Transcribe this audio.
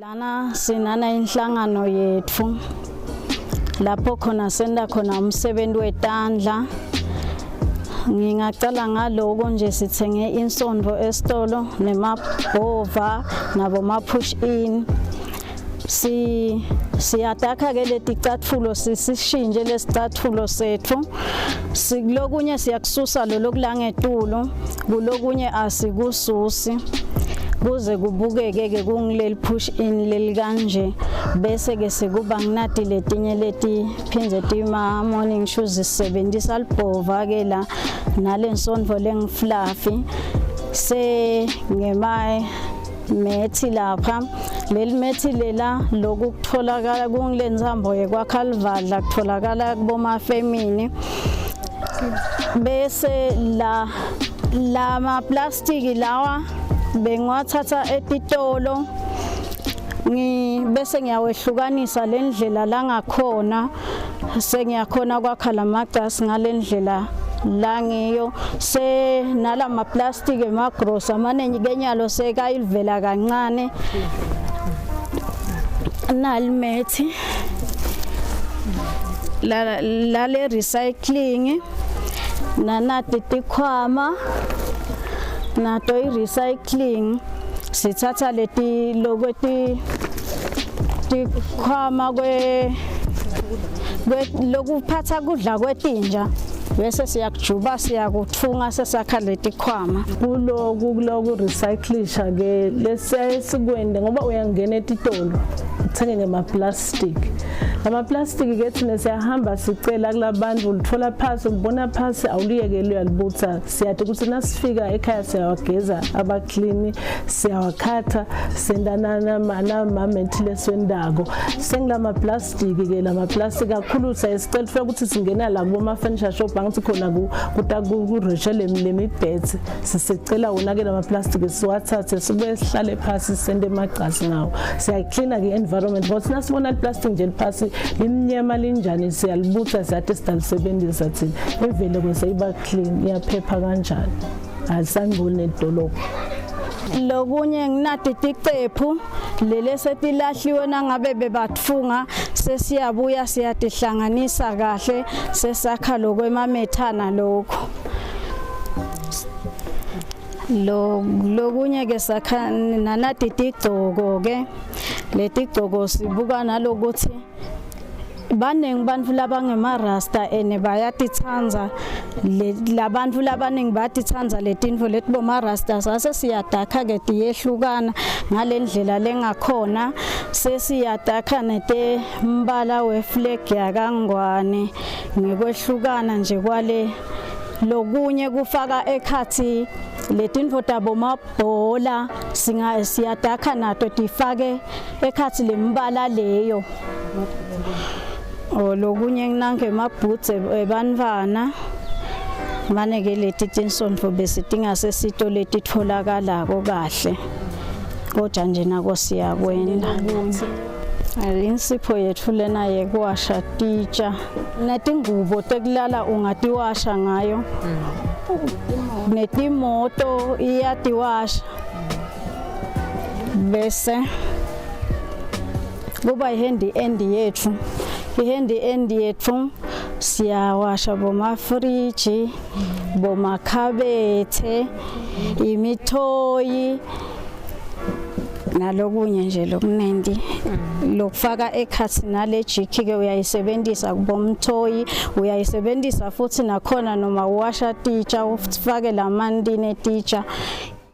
Lana sinana inhlangano yethu lapho khona senda khona umsebenzi wetandla. Ngingacala ngaloko nje, sithenge insondo esitolo nemabhova nabo ma push in. Siyadakha ke leticatfulo, sisishintshe lesicatfulo sethu. Sikulokunye siyakususa lo lokulangetulu, kulokunye asikususi kuze kubukeke ke kungileli push in leli kanje. Bese ke sekuba nginati letinye leti phindze tima morning shoes, sisebenzisa libhova ke la nalensondvo lengifluffy se ngema methi lapha. Leli methi lela lokhu kutholakala kungile nsambo yekwakha livadla, kutholakala kubomafemini. Bese la lama plastiki lawa bengiwathatha etitolo, bese ngiyawehlukanisa le ndlela la ngakhona, sengiyakhona kwakha lamagcasi ngale ndlela la ngiyo. Se nalama plastic emagrosa amaningi kenyalo sekayivela kancane. Nalimethi la lale recycling, nanati tikhwama nato i-recycling. Sithatha leti lokweti tikhwama kwe lokuphatha kudla kwetinja, bese siyakujuba, siyakuthunga, sesakha letikhwama. Kuloku recyclisha ke lesiyaye sikwende ngoba uyangena etitolo uthenge ngema-plastic. Lama-plastic ke thina siyahamba sicela kulabantu, ulithola phasi, ulibona phasi, awuliyekeli, uyalibutha. Siyathi ukuthi nasifika ekhaya siyawageza, abaklini, siyawakhatha, senda namamethi leswendako sengilama-plastic ke. Lama-plastic kakhulu siyasicela ufika ukuthi singena la kuboma-furniture shop, angithi khona kureshe lemibhedze, sisicela wona-ke lama-plastic, siwathathe, sibuye sihlale phasi, sisende emagcasi ngawo. Siyayiklina ke i-environment ngoba thina sibona liplastic nje liphasi limnyama linjani, siyalibutha, siyathi sidalisebenzisa thina. Imvelo kwese iba clean, iyaphepha kanjani, alisangcoli nedolobha. Lokunye nginati ticephu lele setilahliwe nangabe bebatfunga, sesiyabuya siyatihlanganisa kahle, sesakha lokwemamethana lokhu. Lo lokunye ke sakha nanati tigcoko ke. Letigcoko sibuka nalokuthi baningi bantfu labangemarasta ene bayatitsandza labantfu labaningi bayatitsandza letintfo leti bomarasta. Sase siyadakha ke, tiyehlukana ngale ndlela lengakhona, sesiyadakha netembala weflag yakangwane ngekwehlukana nje kwale. Lokunye kufaka ekhathi letintfo tabo mabhola, singa siyadakha nato tifake ekhathi lembala leyo. O lokunye nange emabhutsi ebantfwana mane ke leti tinsontfo bese tingasesito letitfolakalako kahle, kodwa nje nako siyakwenda. Insipho yetfu lena yekuwasha titsha netingubo tekulala, ungatiwasha ngayo, netimoto iyatiwasha. Bese kuba i-handy end yethu. I-handy end yethu siyawasha bomafriji, bomakhabethe, imithoyi nalokunye nje lokunenti lokufaka ekhathi. Nale jiki ke uyayisebenzisa kubomthoyi, uyayisebenzisa futhi nakhona noma uwasha titsha, ufake lamantini etitsha.